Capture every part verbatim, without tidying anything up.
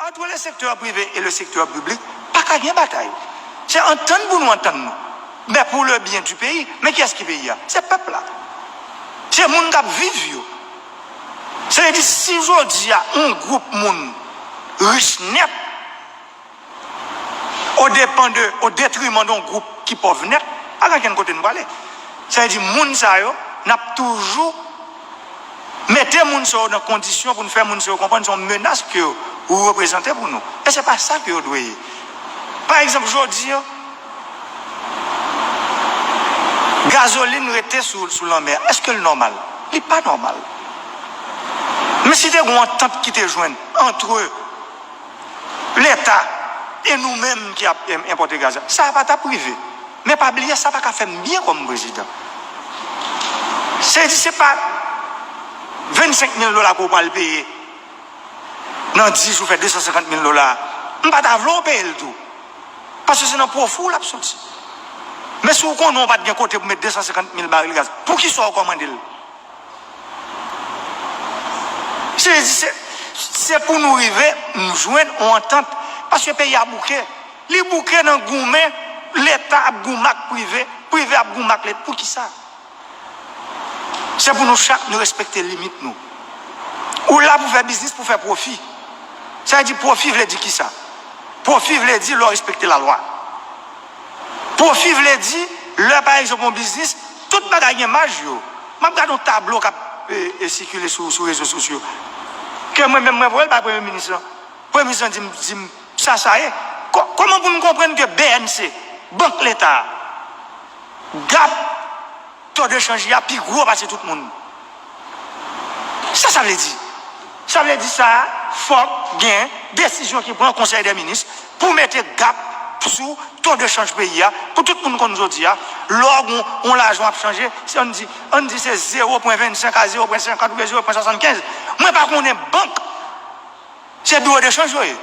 Entre le secteur privé et le secteur public, pa ka gen batay. Se antann pou nou antann nou. Men pour le bien du pays, men kiyès ki peyi a? Se pèp la. Se moun k ap viv yo. Se vle di, si jodi a yon gwoup moun rich nèt, o depan de, o detriman de yon gwoup ki pòv nèt, pa gen okenn kote n prale. Sa vle di, moun sa yo, n ap toujou mete moun sa yo nan kondisyon pou n fè moun sa yo konprann se yon menas ke ou reprezante pou nou. E se pa sa ke yo dwe ye. Pa egzanp, jodi a, gazolin rete sou, sou lanmè. Èske l nòmal? Li pa nòmal. Men si te gen yon antant ki te jwenn antre Leta e nou menm ki ap, em, enpòte gaz la, sa pa t ap rive. Men pa bliye, sa pa ka fè m byen kòm prezidan. Se di se pa vennsenk mil dola ke w pral peye nan dis jou, fè de san senkant mil dola. M pa ta vle w peye l tou. Paske se nan pwofi w l ap soti. Men si w konnen w pa t gen kote pou met de san senkant mil baril gaz, poukisa w kòmande l? Se, se, se pou nou rive jwenn yon antant. Paske peyi a bouke. Li bouke nan goumen, Leta ap goumen ak prive, prive ap goumen ak Leta. Poukisa? Se pou nou chak nou respekte limit nou. Ou la pou fè biznis, pou fè pwofi. Sa vle di pwofi vle di kisa? Pwofi vle di lè w respekte lalwa. Pwofi vle di, lè pa egzanp yon biznis, tout bagay gen maj yo. M ap gade yon tablo k ap, e, e, sikile sou, sou rezo sosyo. Ke mwen menm mwen voye l bay premye minis lan. Premye minis lan di m, di m sa sa ye. Kò-, kòman pou n konprann ke B N C, Bank Leta, Gap, to de chanj li a pi gwo pase tout moun. Sa sa vle di? Sa vle di sa, fòk gen desizyon ki pran Konsèy dè Minis pou mete gap sou to de chanj peyi a, pou tout moun konn jodi a, lè w gen yon lajan w ap chanje, se, ann di, ann di se zewo pwen vennsenk a zewo pwen senkant oubyen zewo pwen swasannkenz. Mwen pa konnen bank. Se biwo de chanj yo ye.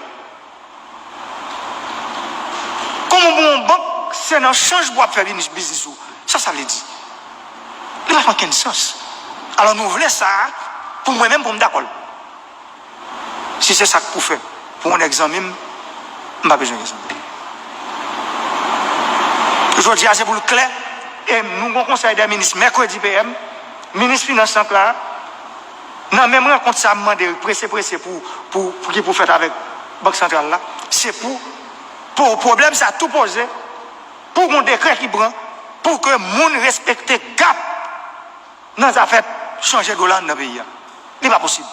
Kòman pou yon bank, se nan chanj pou w ap fè biznis, biznis ou? Sa sa vle di? Li pa fè okenn sans. Alò nou vle sa a, pou mwen menm, pou m dakò l. Si se sa k pou fè pou yon nèg zanmi m, m pa bezwen gen zanmi. Jodi a, se pou l klè, e nou gen yon konsèy dè minis mèkredi P M, minis finans lan k la, nan menm rankont sa a, m mande prese, prese pou, pou, pou ki pou fèt avèk Bank Santral la, se pou, pou pwoblèm sa a tou poze, pou gon dekrè ki pran, pou ke moun respekte gap nan zafè chanje dola anndan peyi a. Li pa posib.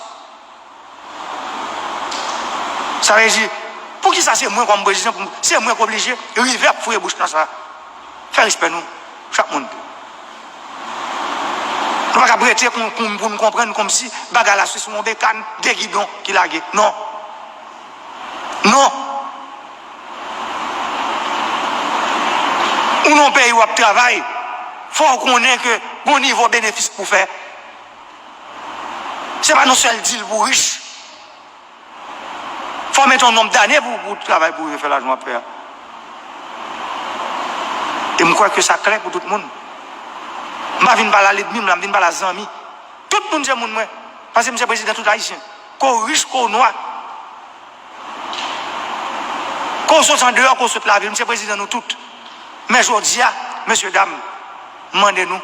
Sa vle di, poukisa se mwen kòm prezidan, pou, se mwen k oblije rive ap foure bouch nan sa? Fè respè nou, chak moun. Nou pa ka rete pou, pou, pou n konprann kòmsi bagay la se sou yon bekàn, de gidon ki lage. Non. Non. Ou nan yon peyi w ap travay, fò w konnen ke gon nivo benefis pou fè. Se pa nan sèl dil pou rich. Fò w mete yon nonb dane pou, pou travay pou rive fè lajan w ap fè a. E m kwè ke sa klè pou tout moun. M pa vin pale a lènmi m la, m vin pale a zanmi. Tout moun se moun mwen. Paske m se prezidan tout Ayisyen. Ke w rich, ke w nwa. Ke w sot andeyò, ke w sot lavil, m se prezidan nou tout. Men jodi a, mesye dam, m mande nou,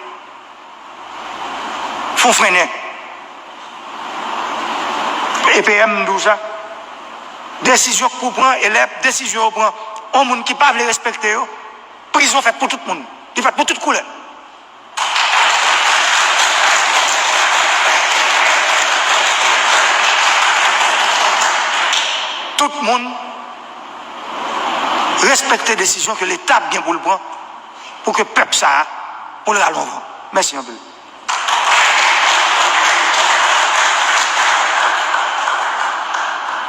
fò w frennen. E P M m di w sa. Desizyon k pou pran, e lè desizyon yo pran, yon moun ki pa vle respekte yo, prizon fèt pou tout moun. Li fèt pou tout koulè. Tout moun respekte desizyon ke Leta ap gen pou l pran pou ke pèp sa a, pou l rale yon van. Mèsi anpil.